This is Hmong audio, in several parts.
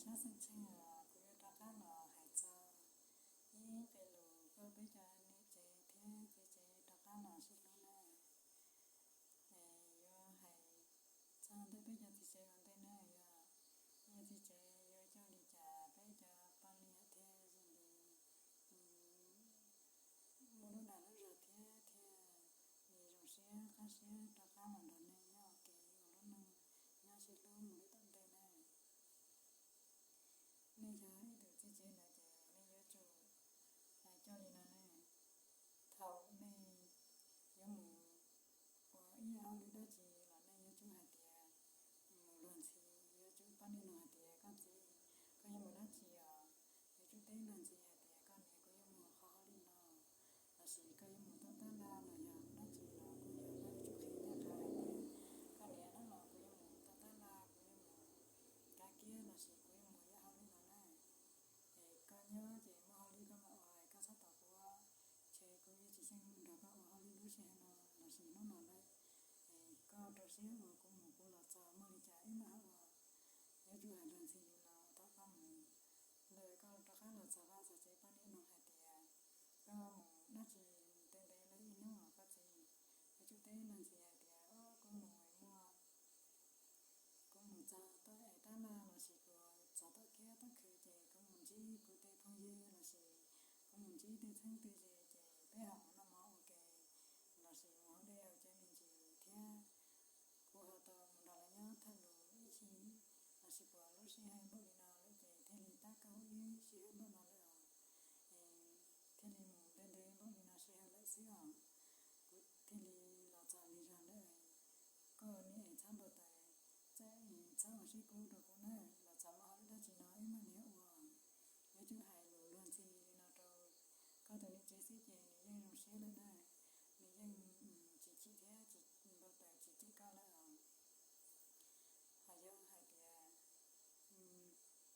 Nyob xeem Tsheej, kuv yuav rov qab los hais txog ib qe lus kom peb cov niam tsev thiab txiv tsev rov qab los sib hlub na. Yuav hais txog ntawm peb cov txiv tsev ua ntej na, yog peb cov txiv tsev yuav coj li cas peb cov poj niam thiaj li muaj lub dag lub zog thiab thiaj li zoo siab qab siab rov qab los nrog nej nyob ua ke ua lub neej nyob sib hlub mus li tom ntej na. Nej yog ib tug txiv tsev lawm ces nej yuav tsum coj li no ne. Thaum nej yuav mus ua ib yam hauj lwm dab tsi los nej yuav tsum hais tias, mus luag ntxhi, yuav tsum pab niam nug hais tias, koj txiv, koj yuav mus dab tsi os? Yuav tsum teb luag ntxhi hais tias, koj niam, kuv yuav mus qhov hauj lwm no. Lossis koj yuav mus tom tab laj los yog dab tsi los kuj yog, koj yuav tsum qhia ncaj qha hais tias, koj niam, hnub no kuv yuav mus tom tab laj, kuv yuav mus kav kiab lossis kuv yuav mus ua ib yam hauj lwm no na. Es koj nyob ces muaj hauj lwm koj mam ua, koj txhob tos kuv, ces kuv yuav tsis xyeej mus nrog koj ua hauj lwm lub sij hawm no lossis hnub no lawm. Es koj rau siab uas kuv mus kuv los txog muaj li cas wb mam ua. Yuav tsum hais luag ntxhi li no thaum koj mus. Ntawm koj rov qab los txog vaj txog tsev pab niam nug hais tias, koj mus dab tsi ntev ntev lawm ib hnub os koj txiv? Yuav tsum teb luag ntxhi hais tias, o, kuv mus muaj kuv mus txog tom tab laj lossis kuv txog tom kiab tom khw ces kuv mus ntsib kuv tej phooj ywg lossis kuv mus ntsib tej txheeb tej ze ces peb ho mus noj mov ua ke lossis mus haus dej haus cawv me ntsis thiab. Kuv ho tau mus nrog lawv nyob thawj lus ib chim lossis puas lub sij hawm npaum li no lawm ces thiaj li tab kaum ib sij hawm npaum no lawm os. Thiaj li mus ntev ntev npaum li no sij hawm lawm xwb os. Kuv thiaj li los txog li zog lawm. Koj niam es txhob npau taws, txhob ua siab kub rau kuv na. Los txog muaj hauj lwm dab tsi no wb mam li ua. Yuav tsum hais lus luag ntxhi li no rau koj tus niam tsev xwb ces nws yeej zoo siab lawm na. Nws yeej tsis chim thiab tsis npau taws tsis cem koj lawm os. Ho yog hais tias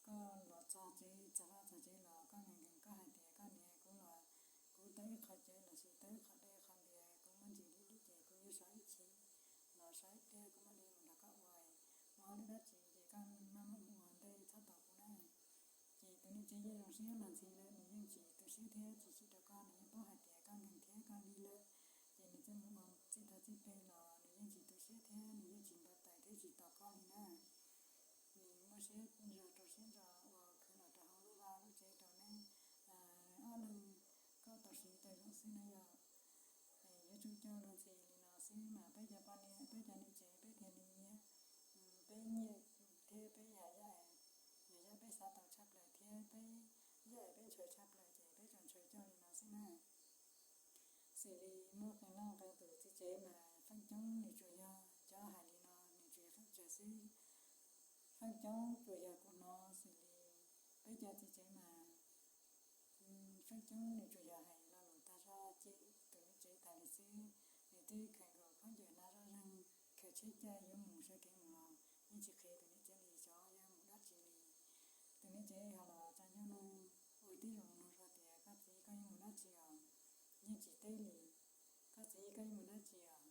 koj los txog tsev, txog vaj txog tsev los koj nkees nkees koj hais tias, koj niam, kuv los kuv tau ib qho cawv lossis tau ib qho dej qhov npias kuv muaj ntsis li lwm ces kuv yuav so ib chim los so ib pliag kuv mam li mus nrog koj ua. Muaj hauj lwm dab tsi ces koj maj mam mus ua ntej txhob tos kuv na. Ces tus niam tsev yeej zoo siab luag ntxhi lawm, nws yeej tsis tu siab thiab tsis chim rau koj, nws yeej paub hais tias koj nkees thiab koj lig lawm. Ces nws txawm mus ua txij thaum txij peg los nws yeej tsis tu siab thiab nws yeej tsis npau taws thiab tsis tos koj li na. Nws muaj siab zog rau siab ntso uas khwv los rau hauv lub vaj lub tsev rau neb ob leeg, koj tau siv tau zoo xwb na yom. Yuav tsum coj luag ntxhi li no xwb mas peb cov poj niam, peb cov niam tsev peb thiaj li nyiam, peb nyiam thiab peb yam yam, yam yam peb xav tau tshaj plaws thiab peb yam peb ntshaw tshaj plaws ces peb tsuas ntshaw coj li no xwb na. Xws li muaj qee leej qee tus txiv tsev mas feem coob nws tsuas yog cov hais li no nws tsuas yog feem tsawg xwb. Feem coob tsuas yog kuv hnov xws li peb cov txiv tsev mas feem coob nws tsuas yog hais lo lus tag zog cem tus niam tsev tas li xwb. Nws twb khaws nkaus khaub ncaws hnav zoj zeeg, khaws tsheb caij yuav mus sawv kev mus los yeej tsis qhia tus niam tsev li xyov yog mus dab tsi li. Tus niam tsev ho los tsa ncauj nug ua tib zoo nug zog tias, koj txiv, koj yuav mus dab tsi os? Yeej tsis teb li. Koj txiv, koj yuav mus dab tsi os?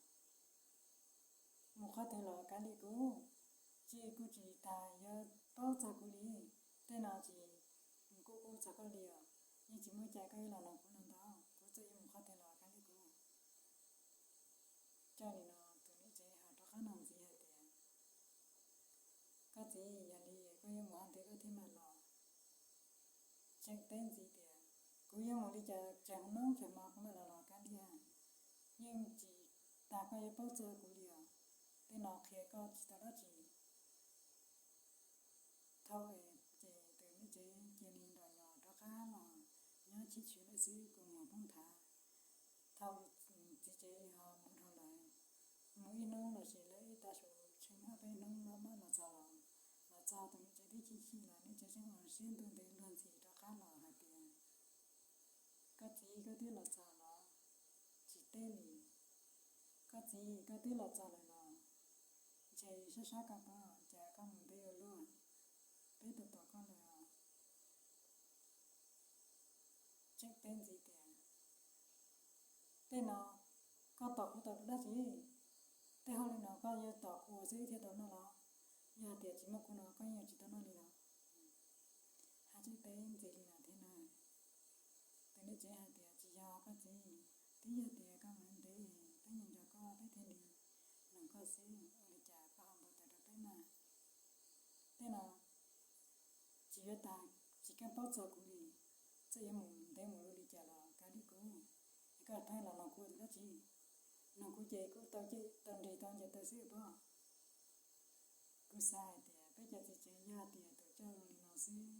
Mus qhov twg los kav liam kuv, tsis kuv tsis tas yuav paub txog kuv li. Tej no tsis kuj kuj txog koj li os. Yeej tsis muaj cai koj yuav los nug kuv no ntau, kuv txawm yuav mus qhov twg los kav liam kuv. Coj li no tus niam tsev ho rov qab nug ntxiv hais tias, koj txiv, yog li koj yuav mus qhov twg koj thiaj mam los? Tseem teb ntxiv tias, kuv yuav mus li cas tsawg hnub tsawg hmo kuv mam los los kav liam, yeej tsis tas koj yuav paub txog kuv li os. Tej no qhia koj tsis tau dab tsi. Thaum ces tus niam tsev cia li nrog nws rov qab los nyob chim chwv lawm xwb, kua muag poob nthav. Thaum txiv tsev ho mus dhau lawm, mus ib hnub los sis lawv ib tav su tsheej ob peb hnub los mam los txog los, los txog tus niam tsev twb chim chim los, niam tsev tseem ua siab ntuj ntev luag ntxhi rov qab los hais tias, koj txiv, koj twb los txog los? Tsis teb li. Koj txiv, koj twb los txog lawm los? Ntshe sab sab koj pob, cas koj mus ntev ua luaj, peb tos tos koj lawm os. Tseem teb ntxiv tias, tej no koj tos kuv tos dab tsi? Tej hauj lwm no koj yuav tos kuv ua xwb thiaj tau noj los? Yog hais tias tsis muaj kuv no koj yeej yuav tsis tau noj li los? Tsev peb ntxiv li no thiab na. Tus niam tsev hais tias, tsis yog koj txiv, twb yog tias koj mus ntev, peb nyob nco koj peb thiaj li nug koj xwb, ua li cas koj ho npau taws rau peb mas. Tej no tsis yuav tag, tsis kam paub txog kuv li. Txawm yuav mus ntev mus luv li cas los kav liam kuv, es koj pheej los nug kuv ua dab tsi? Nug kuv ces kuv tau cem tau nrig tau nce taw xwb pob. Kuv xav hais tias peb cov txiv tsev yog tias tus coj zoo li no xwb,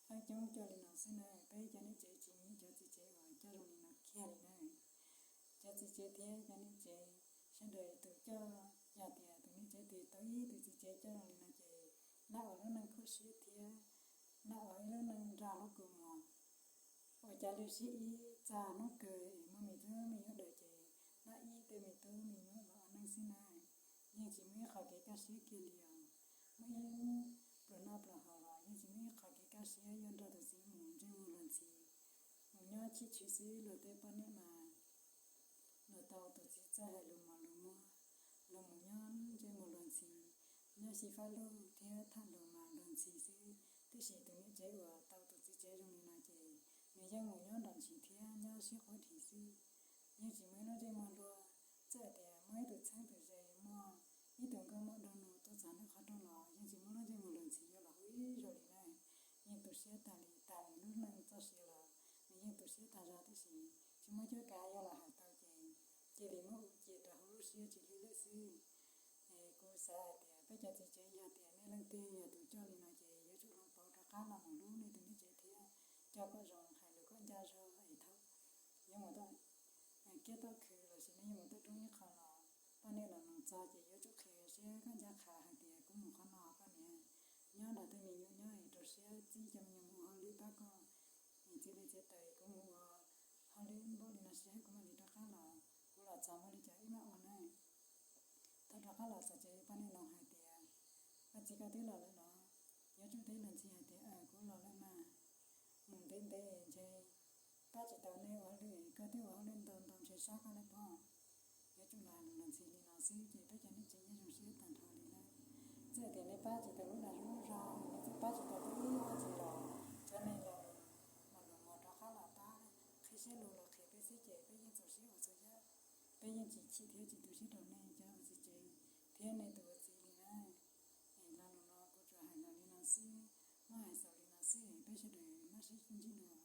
feem coob coj li no xwb na, peb cov niam tsev tsis nyiam cov txiv tsev uas coj zoo li no kiag li na. Cov txiv tsev thiab cov niam tsev sawv daws tus coj, yog tias tus niam tsev twg tau ib tug txiv tsev coj zoo li no ces nab ua lub neej khuv siab thiab nab ua ib lub neej nrog lub kua muag. Ua cas lwm sib ib txog hnub kawg es muaj me tub me nyuam daws ces nab ib tej me tub me nyuam los ua neej xwb na. Yeej tsis muaj ib qho kev kaj siab kiag li os. Muaj ib pluas noj pluas haus los yeej tsis muaj ib qho kev kaj siab yuav nrog tus txiv mus ntsej muag luag ntxhi. Mus nyob chim chwv xwb, luag tej poj niam mas luag tau tus txiv txawj hais lus mos lus muag, luag mus nyob ntsej muag luag ntxhi, nyob xyiv fab lug thiab tham lus mas luag ntxhi xwb. Tiam sis tus niam tsev uas tau tus txiv tsev zoo li no ces nws yeej mus nyob nram ntsis thiab nyob siab quav dhi xwb. Yeej tsis muaj ib lub ntsej muag luag. Txawm hais tias muaj ib tug txheeb tus ze, muaj ib tug nkauj muam nraug nus tuaj txog nws qhov rooj los yeej tsis muaj lub ntsej muag luag ntxhi yuav los hu ib zaug li na. Yeej tu siab tag li, tag nws lub neej txoj sia los nws yeej tu siab tag zog, tiam sis tsis muaj cuab kav yuav los hais tau ces cia li muab ua cia rau hauv lub siab tsis hlub lawm xwb. Es kuv xav hais tias peb cov txiv tsev yog tias nej leej twg yog tus coj li no ces yuav tsum hloov pauv rov qab los mus hlub nej tus niam tsev thiab coj kom zoo, hais lus kom ncaj zog es thaum yuav mus tau kiab tom khw los sis nej yuav mus tau roob ib qho los poj niam los nug txog ces yuav tsum qhia siab kom ncaj qha hais tias kuv mus qhov no, poj niam nyob nrog tej me nyuam nyob es rau siab txib cov me nyuam mus ua hauj lwm pab koj, es txiav li txiav taws, kuv mus ua hauj lwm npaum li no seb kuv mam li rov qab los, kuv los txog muaj li cas wb mam ua na. Thaum rov qab los txog ces poj niam nug hais tias, koj txiv, koj twb los lawm los? Yuav tsum teb luag ntxhi hais tias, kuv los lawm mas. Mus ntev ntev ntshe pab tsis tau nej ua hauj lwm, koj twb ua hauj lwm ntau ntau ntshe sab koj lawm pob. Yuav tsum los hais lus luag ntxhi li no xwb ces peb cov niam tsev yeej zoo siab tag nrho li lawm. Txawm tias nej pab tsis tau lub dag lub zog, nej txawm pab tsis tau tub ib txhis los cov neeg los los los mus rov qab los pab qhib siab lug los qhia peb xwb ces peb yeej txaus siab ua txhua yam. Peb yeej tsis chim thiab tsis tu siab rau nej cov ua txiv tsev thiab nej tus ua txiv li na. Es lo lus no kuv tsuas hais los li no xwb, muab hais xaus li no xwb, peb sawv daws nyob sib ntsib dua.